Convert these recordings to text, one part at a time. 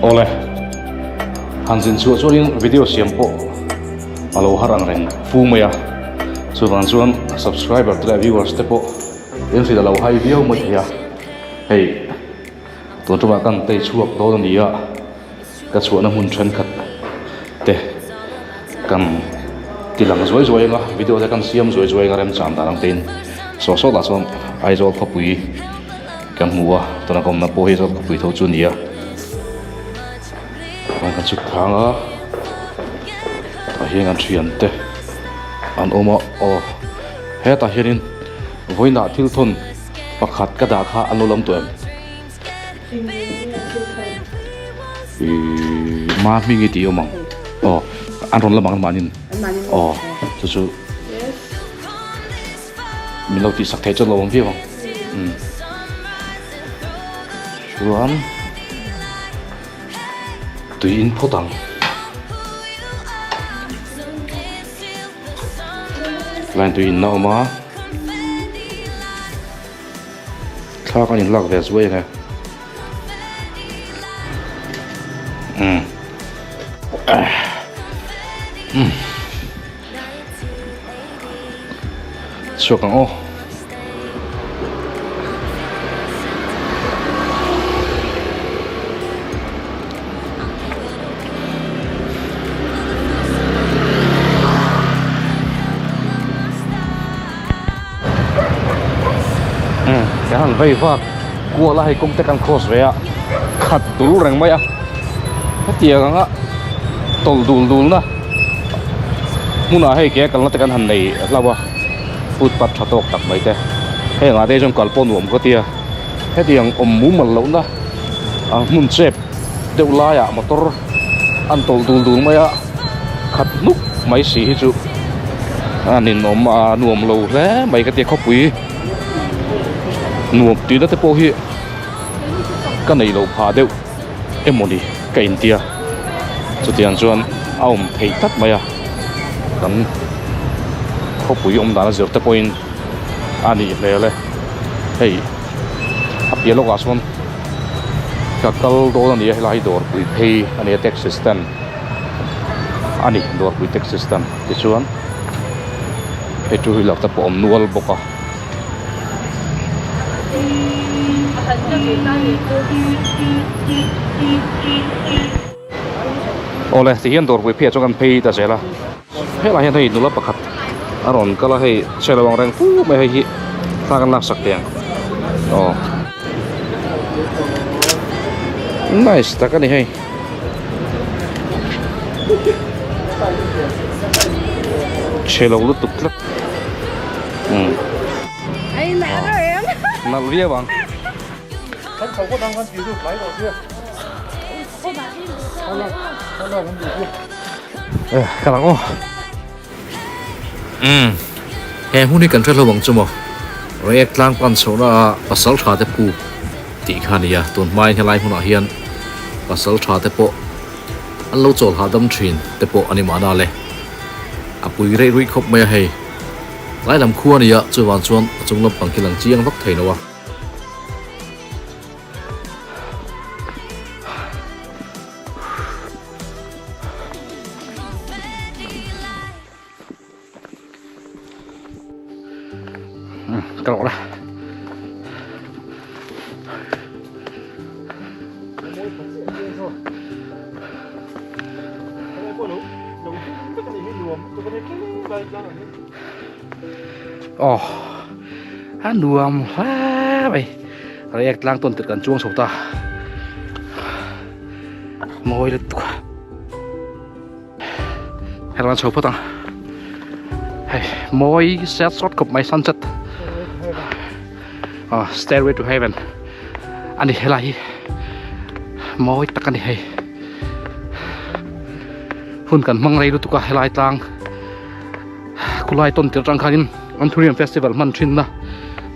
Awle, han zin chhuah chuanin video siam pawh a lo har ang reng fu mai a, chuvang chuan subscriber te leh viewers te pawh in hrilh a lo hai viau mai thei a, hei tun tumah kan tei chhuak dawn a ni a, ka chhuahna hmun thenkhat te kan ti lang zuai zuai ang a, video te kan siam zuai zuai ang a remchang dan ang tein saw saw lah chuan Aizawl khawpui kan hmu a, tuna ka awmna pawh hi Aizawl khawpui tho chu a ni a, chuan kan chhuk thlang a, tah hian kan thian te an awm a, aw hetah hianin vawiinah thil thawn pakhat ka dah kha an lo lam tawh em? Ihh ma hming i tih awm ang aw an rawn lam ang mahnin aw chu chu min lo tihsak theih chuan lo awm viau ang umm chuan tui in phawt ang line tui in na awm a. Thla kan inlak ve zuai ang e. Umm. Umm. Chhuak ang aw. Kan han vei vak kual a hei kawng te kan cross ve a khat dul reng mai a hetiang anga tawlh dul dul na hmunah hei ke kalna te kan han nei hlauh a footpath tha tawk tak mai te heng ah te chuan kal pawh nuam ka tia hetiang awm mumal loh na a hmun chep deuh laiah motor an tawlh dul dul mai a khat hnuk mai si hi chu a ninawm a nuam lo hle mai ka tia khawpui nuam tihna te pawh hi ka nei lo phah deuh emawni ka intia chutiang chuan a awm theih tlat mai a kan khawpui awm dan a zir te pawhin a nih hmel e hei a piah lawkah sawn ka kal dawn a ni a helai hi dawrpui phei a ni a taxi stand a ni dawrpui taxi stand tichuan hei two wheeler te pawh a awm nual bawk a. Awle tihian dawrpui pheiah chuan kan phei ta zel a helaiah hian hei nula pakhat a rawn kal a hei chhe lo ang reng fu mai hei hi thla kan laksak teh ang aw nice tak a ni hei. Chhe lo lutuk tlat umm nalh viau ang. Ka lang aw. Umm he hmun hi kan hre hlauh ang chu maw Reiek tlang pan chhohna ah pasal tha te pu tih kha a ni a tun hmain helai hmunah hian pasal tha te pawh an lo chawl hahdam thin te pawh a ni mahna le a pui reih ruih khawp mai a hei tlai lam khua a ni a chuvang chuan a chung lampang khi lang chiang vak thei lo a. Ka rawh la. Aw a nuam hle mai Reiek tlang tawn tirh kan chuang chho ta. Mawi lutuk a heng lan chho phawt ang hei mawi set sawt khawp mai sunset ah stairway to heaven ani helai hi mawi tak ani hei hun kan hmang rei lutuk a helai tlang khulai tawn tir atang khanin Anthurium festival hman thin na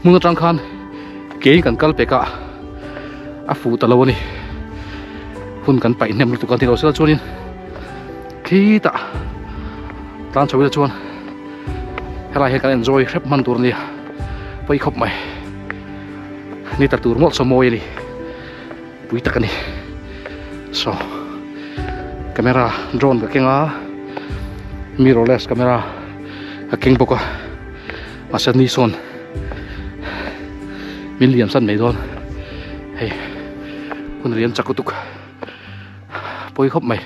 hmun atang khan kei kan kal pek a a fuh ta lo a ni hun kan paih hnem lutuk a ni lo sela chuanin khitah tlan chho ila chuan helai hian kan enjoy hrep hman tur a nia pawi khawp mai ni ta tur mawlh saw mawi a ni pui tak a ni. Saw camera drone ka keng a mirrorless camera ka keng bawk a mahse ni sawn min liam san mai dawn hei hun riam chak lutuk pawi khawp mai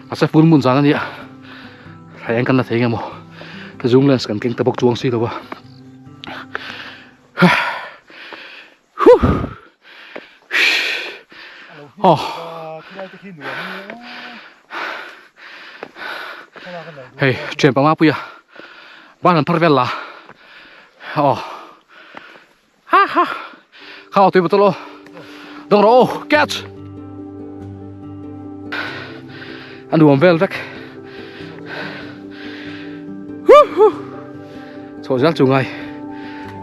mahse full moon zan a nia thla eng kan la thei nge maw zoom lens kan keng ta bawk chuang si lo a. Hei thian panga puia ban han phar vel la aw ha ha kha aw tui bottle aw dawng rawh aw catch a nuam vel vek chhoh zel chu ngai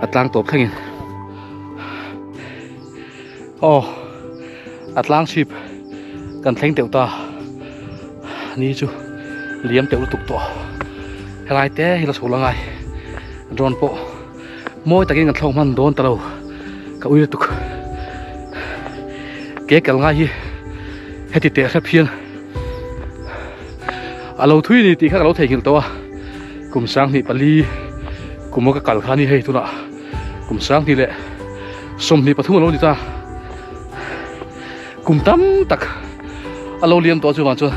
a tlang tawp thlengin aw a tlang chhip kan thleng teuh ta ni chu liam teuh lutuk tawh helai te hi la chho la ngai drone pawh mawi takin kan thlawk hman dawn ta lo ka ui lutuk ke kal ngai hi heti teh hrep hian a lo thui ni tih kha ka lo theihnghilh tawh a kum sanghnih pali kum a ka kal kha a ni hei tunah kum sanghnih leh 23 a lo ni ta kum tam tak a lo liam tawh chuvang chuan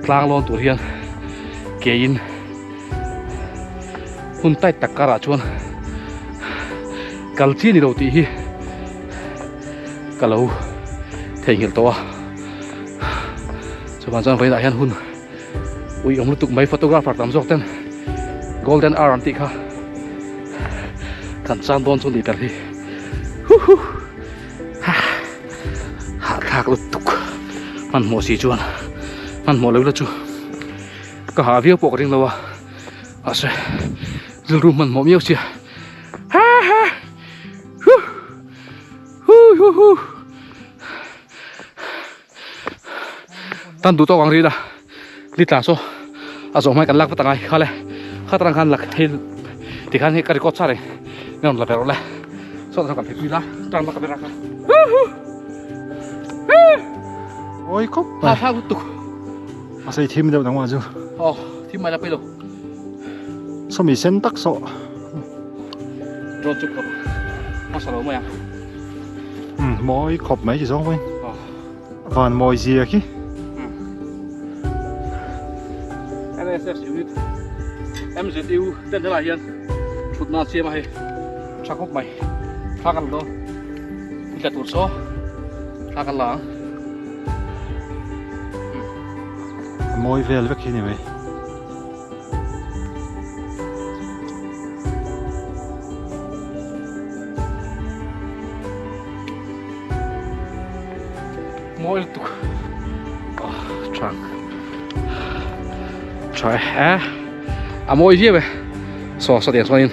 tlang lawn tur hian ke in hun tight tak karah chuan kal chi a ni lo tih hi ka lo theihnghilh tawh a chuvang chuan vawiinah hian hun ui awm lutuk mai photographer tam zawk ten golden hour an tih kha kan chan dawn chu ni tel hi huhu ha hahthlak lutuk hmanhmawh si chuan hmanhmawh lo ila chu ka ha viau pawh ka ring lo a mahse rilru hmanhmawh miau sia ha ha hu hu hu hu Tan duh tawk ang ri la ni tla saw a zawh hmai kan lak vat angai kha le kha tarang khan lak thei tikhan hei ka record sa reng ni rawn la ve rawh le saw tan kan phei pui la tang la camera kha Oi khawp mai. Ha lutuk. A sei thim deuh dang ma chu. Oh, thim mai la pei lo. Sawmi sen tak saw. Drone chu khawp. Hmasa lo mai ang. Mawi khawp mai chi zawng pawhin. Van mawi zia khi. NSS unit MZU ten helai hian thutna an siam a hei tha khawp mai thla kan la dawn i tla tur saw thla kan la ang. A mawi vel vek hi ni mai. Mawi lutuk tha tha e a mawi viau e saw saw tiang chuanin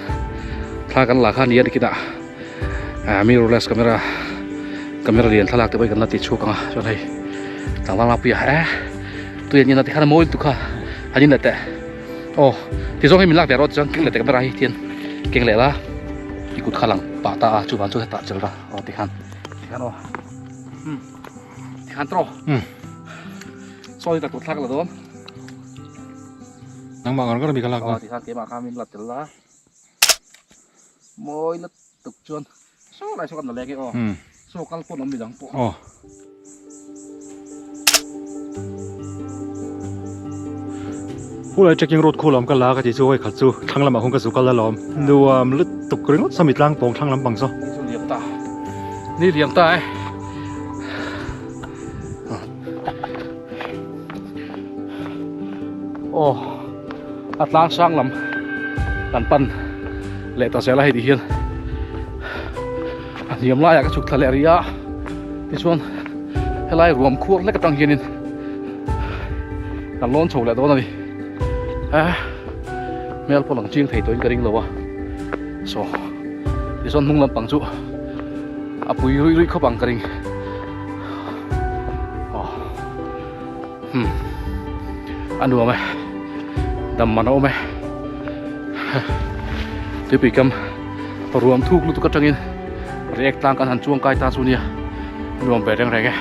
thla kan la kha nia nikina mirrorless camera camera lian thlalak te pawh hi kan la ti chhuak ang a chuan hei tlangval mapuia e tui an in a tikhan a mawi lutuk kha an in leh teh aw tizawng hi min lak ve rawh tichuan keng leh teh camera hi tian keng leh la i kut kha lang pah ta a chuvang chuan hetah chel ra aw tikhan tikhan aw tikhan tawh saw hi ka tut thlak la dawn nangmah ngar ngar mi ka lak aw tikhan keimah kha min la tel la mawi lutuk chuan saw lai saw kan la leng e aw saw kal pawn awm midang pawh aw Khulai trekking road khu lawm ka la ka ti chu hei khat chu thlang lamah khawn ka zu kal alawm nuam lutuk ringawt sawmi tlang pawng thlang lampang saw. Ni chu liam ta ni liam ta e. Aw a tlang sang lam kan pan leh ta zel a hei ti hian a hniam laiah ka chhuk thla leh rih a tichuan helai ruam khuar hlek atang hianin kan lawn chho leh dawn a ni eh hmel pawh lang ching thei tawhin ka ring lo a saw tichuan hnung lampang chu a pui ruih ruih khawp ang ka ring aw hmm a nuam e dam man a awm e tuipui kam ruam thuk lutuk atangin react tlang kan han chuang kai ta chu nia nuam ve reng reng e.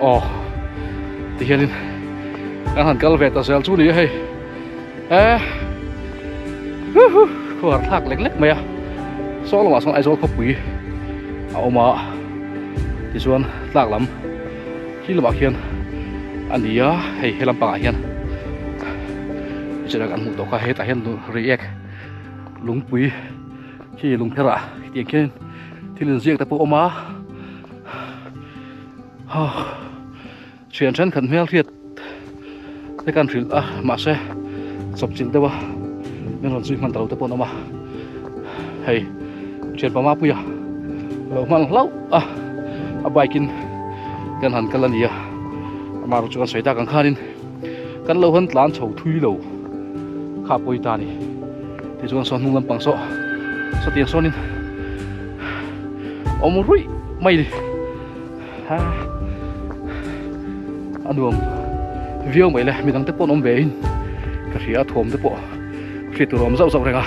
Aw tihianin kan han kal ve ta zel chu ni a hei eh huhu khuar thlak lek lek mai a saw lamah sawn Aizawl khawpui a awm a tichuan tlak lam khi lamah khian a ni a hei he lampangah hian chutah kan hmuh tawh kha hetah hian reiek lungpui khi lungpherah tiang khian thil inziak te pawh a awm a. Thian thenkhat hmel hriat te kan hrilh a mahse chawp chilh deuh a min rawn zui hman ta lo te pawh an awm a hei thian pama puia lo hman hlauh a a bike in kan han kal a ni a amah erawh chu kan sawi tak ang khanin kan lo han tlan chho thui lo kha pawi ta a ni tichuan saw hnung lampang saw sawtiang sawnin awm ruih mai ni ha a nuam viau mai le midang te pawh an awm ve in ka hria a thuam te pawh hriat tur a awm zauh zauh reng a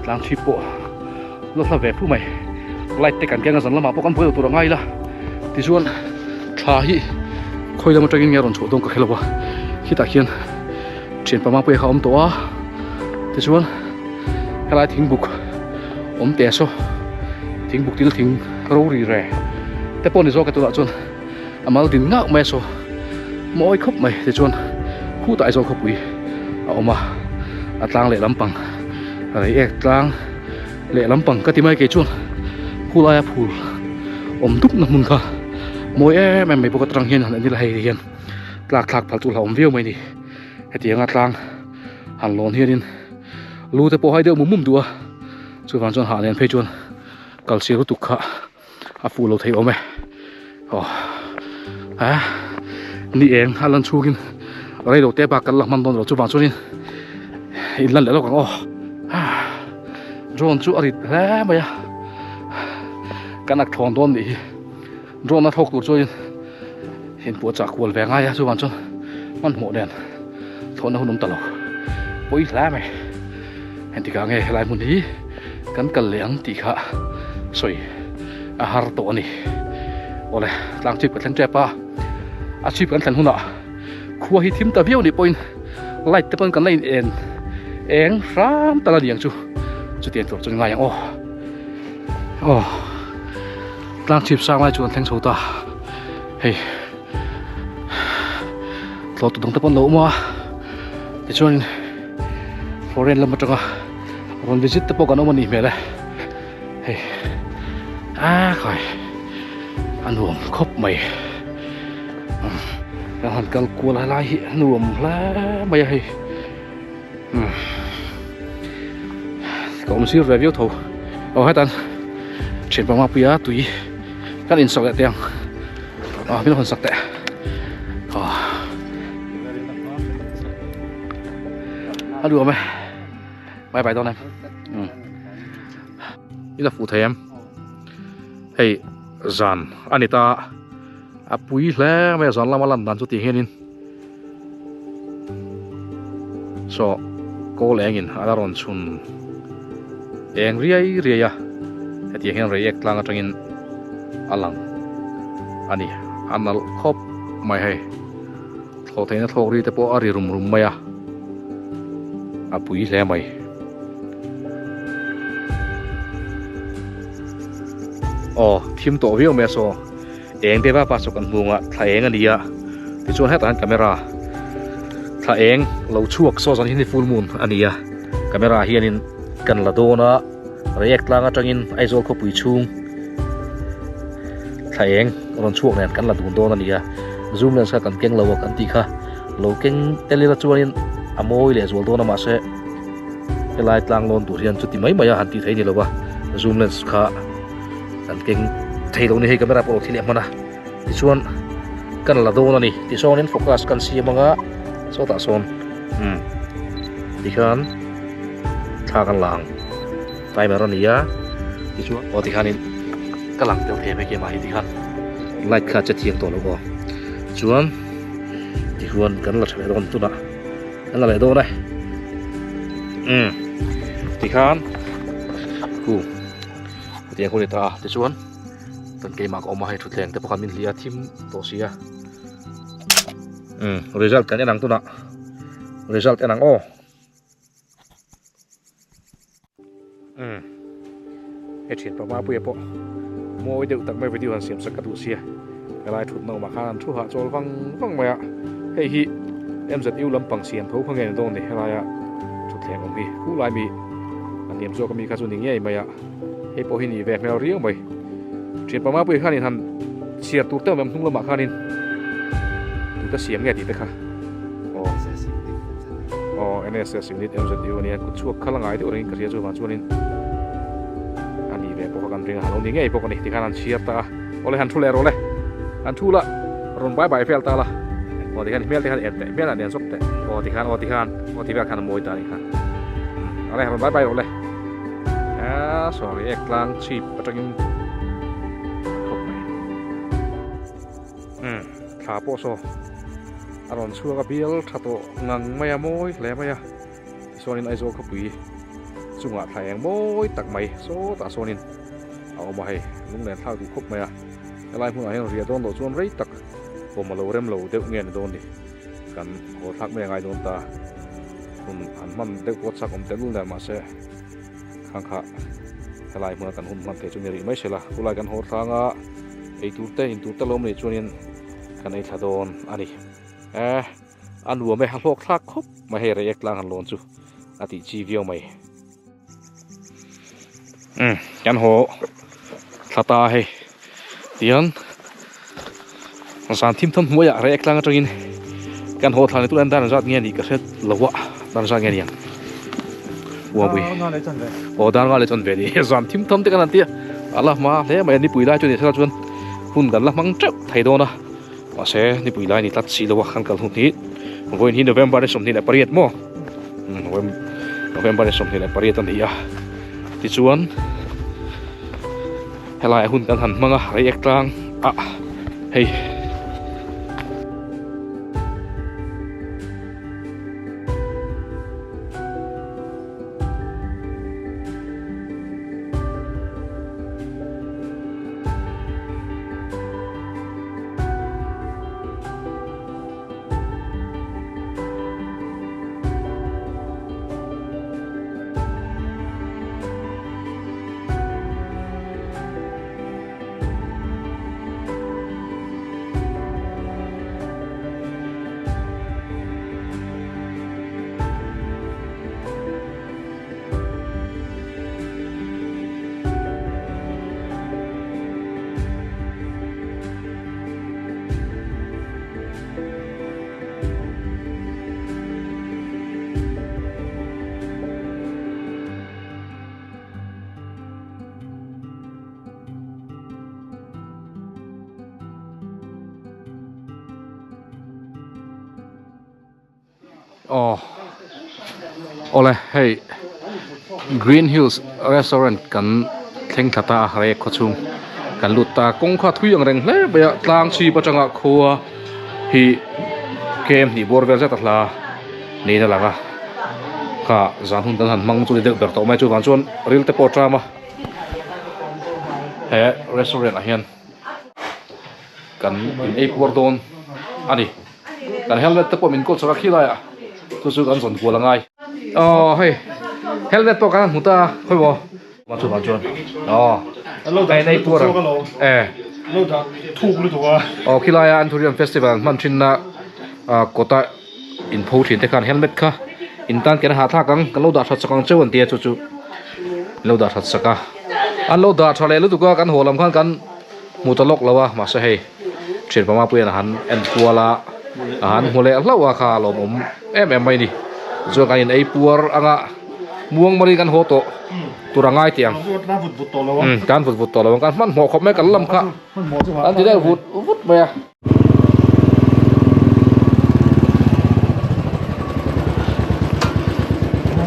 tlang chhip pawh la hla ve fu mai light te kan keng a zan lamah pawh kan buai lo tur a ngai la tichuan thla hi khawi lam atangin nge a rawn chhuah dawn ka hre lo a khitah khian thian pama pawh kha a awm tawh a tichuan helai thingbuk awm teh saw thingbuk tin thing rori re te pawh ni zawk e tunah chuan a mal din ngak mai a saw mawi khawp mai tichuan khutah Aizawl khawpui a awm a a tlang leh lampang reiek tlang leh lampang ka ti mai kei chuan khulaia phul awm dup na hmun kha mawi em em mai bawk atang hian han en ila hei hian tlak thlak phal chu hlauhawm viau mai a ni hetianga tlang han lawn hianin lu te pawh hai deuh mum mum duh a chuvang chuan hah nen phei chuan kal sir lutuk kha a fuh lo thei awm e aw a ni eng a lan chhungin rei lo te bak kan la hman dawn lo chuvang chuanin in lan leh lawk ang aw drone chu a rit hle mai a kan ak thawn dawn nih hi drone a thawk tur chuanin inpuah chah kual ve ngai a chuvang chuan hmanhmawh nen thlawhna hun awm ta lo pawi hle mai. Engtikah nge helai hmun hi kan kal leh ang tih kha sawi a har tawh a ni. Awle, tlang chhip ka thleng tep a, a chhip kan thlen hunah khua hi thim ta viau nih pawhin light te pawn kan la in en eng hram tal a ni ang chu chutiang tur chuan ngai ang aw. Aw, tlang chhip sang lai chu kan thleng chho ta hei tlawh tu dang te pawn lo awm a tichuanin. Foreign lam atanga rawn visit te pawh kan awm a nih hmel e hei a khai a nuam khawp mai kan han kal kual a lai hi a nuam hle mai a hei ka awm sir ve viau tho aw hetan thian panga puia tui kan insak leh teh ang ah min hawn sak teh ah. A duh awm e bye bye dawn em um i la fuh thei em hei zan a ni ta a pui hle mai a zan lama lan dan chu tih hianin saw kawl engin a la rawn chhun eng riai riai a hetiang hian reiek tlang atangin a lang a ni a nalh khawp mai hei. Thlawh theihna thlawk ri te pawh a ri rum rum mai a, a pui hle mai. Aw, thim tawh viau mai a saw, eng te vapa saw kan hmu ang a, thla eng a ni a, tichuan hetah hian camera thla eng lo chhuak saw zan hi full moon a ni a, camera hianin kan la dawn a, Reiek tlang atangin Aizawl khawpui chhung thla eng rawn chhuak nen kan la dun dawn a ni a, zoom lens kha kan keng lo a kan tih kha lo keng tel ila chuanin a mawi leh zual dawn a mahse helai tlang lawn tur hian chuti mai mai a han tih theih a ni lo a, zoom lens kha kan keng thei lo ni hei camera pawh lo thi leh hman a tichuan kan la dawn a ni tichuanin focus kan siam anga sawtah sawn umm tikhan thla kan la ang timer a ni a tichuan aw tikhanin ka lang tel thei mai kemah hi tikhan light kha che thiang tawh lo aw chuan tichuan kan la tha leh dawn tunah kan la leh dawn e. Umm tikhan khu hetiang khu a ni ta a tichuan kan keimah ka awm a hei thutthleng te pawh khan min hliah a thim tawh si a umm result kan en ang tunah result en ang aw. Umm he thian pa Mapuia pawh mawi deuh tak mai video han siam sak ka duh sia helai thutna awmah khan an thu hah chawl vang vang mai a hei hi MZU lampang siam tho kha nge ni dawn ni helaia thutthleng awm hi khulai mi a hniam zawk ami kha chu ni ngei mai a hei pawh hi ni ve hmel riau mai thian pa Mapuia khanin han chhiar tur te awm em hnung lamah khanin tute siam nge tih te kha. Aw Aw NSS unit MZU ania kut chhuak kha la ngai deuh rengin ka hria chuvang chuanin a ni ve pawh kha kan ring a lo ni ngei bawk a ni tikhan an chhiar ta a awle han thu leh rawh le han thu la rawn bai bai vel ta la aw tikhan hmel te khan en teh hmel ah nen zawk teh aw tikhan aw tikhan aw ti vel khan a mawi ta a nih kha awle rawn bai bai rawh le a sorry ek tlang chhip atangin khawp mai umm thla pawh saw. A rawn chhuak a bial tha tawh ngang mai a mawi hle mai a tichuanin Aizawl khawpui chungah thla eng mawi tak mai sawtah sawnin a awm a hei lunglen thlak duh khawp mai a helai hmunah hian riah dawn loh chuan rei tak awm a lo rem lo deuh nge ni dawn ni kan haw thlak mai a ngai dawn ta hun han hman deuh pawh chak awm tel nen mahse khang kha helai hmuna kan hun hman thei chu ni rih mai sela khulai kan haw thlanga eitur te intur te lo awm nih chuanin. Kan ei thla dawn a ni. Eh, a nuam e, a hlawk thlak khawp mai hei Reiek tlang han lawn chu a tih chi viau mai. Umm, kan haw thla ta hei. Tihian zan thim tham hnuaiah Reiek tlang atangin kan haw thla ni tur an dan zat nge ni ka hre lo a, dan zat nge niang. Uapui. Aw, dar nga leh chuan ve ni. Zan thim tham te kan han tia. A la hma hle mai a, nipui lai chu ni sela chuan. Hun kan la hmang teuh thei dawn a, mahse nipui lai ni tlat si lo a kan kal hun hi vawiin hi November ni 28 maw November ni 28 a ni a tichuan helai hun kan han hmang a Reiek tlang ah hei. Aw awle hei green hills restaurant kan thleng thla ta a rek khaw chhung kan lut ta kawng kha thui ang reng hle mai a tlang chhip atanga khua hi kem hnih bawr vel zet a hla niin a lang a kha zan hun kan han hmang chu ni deuh ber tawh mai chuvang chuan ril te pawh a tram a he restaurant ah hian kan in ei puar dawn a ni. Kan helmet te pawh min kawl chawk a khi laiah chu chu kan zawn kual a ngai. Aw hei helmet pawh kan hmu ta a khawi maw. Chuvang chuan aw ka in ei puar ang e. Aw khi laia Anthurium festival an hman thinna kawta in pho thin te khan helmet kha in tan ken a hahthlak ang kan lo dah that sak ang cheu an tia chu chu an lo dah that sak a. An lo dah tha leh lutuk a kan haw lam khan kan hmu ta lawk lo a mahse hei. Thian pama puiin a han en kual a, a han hmu leh hlauh a kha a lawmawm em em mai a ni. Chuan kan in ei puar anga muang mari kan haw tawh tur a ngai tih ang. Umm kan vut vut tawh lo ang kan hmanhmawh khawp mai kan lam kha an ti deuh vut vut mai a.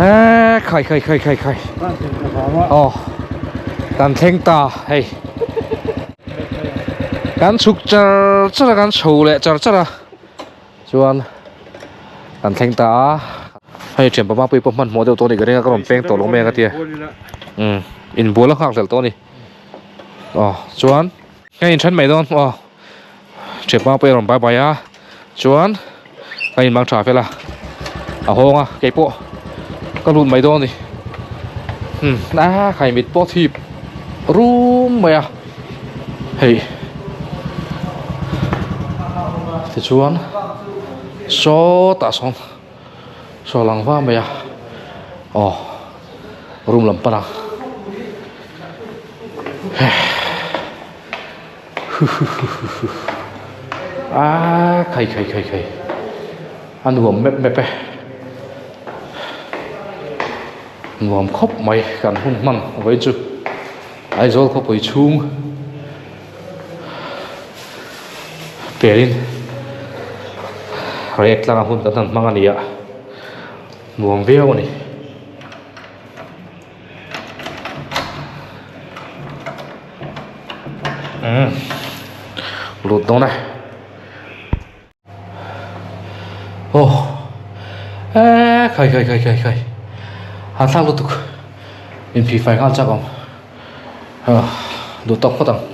Eee khai khai khai khai khai aw kan thleng ta hei. Kan chhuk char char a kan chho leh char char a chuan kan thleng ta a. Hei thian papa pui pawh hmanhmawh deuh tawh a ni ka ring a ka rawn peng tawh lo mai ang a tia. Umm inbual a nghak hlelh tawh a ni. Aw chuan ka inthen mai dawn aw thian papa pui a rawn bye bye a chuan ka inmang tha fel a a hawng a keipawh ka lut mai dawn a ni. Umm a khaimit pawh thip rum mai a hei tichuan sawtah sawn saw lang va mai a aw room lam pan a a khai khai khai khai a nuam mep mep e nuam khawp mai kan hun hman vawi chu Aizawl khawpui chhung pelin rek tlanga hun kan han hmang a ni a nuam viau a ni. Umm lut dawn e. Aw eee khai khai khai khai khai han thlak lutuk inphih fai nghal chak awm ah duh tawk phawt ang.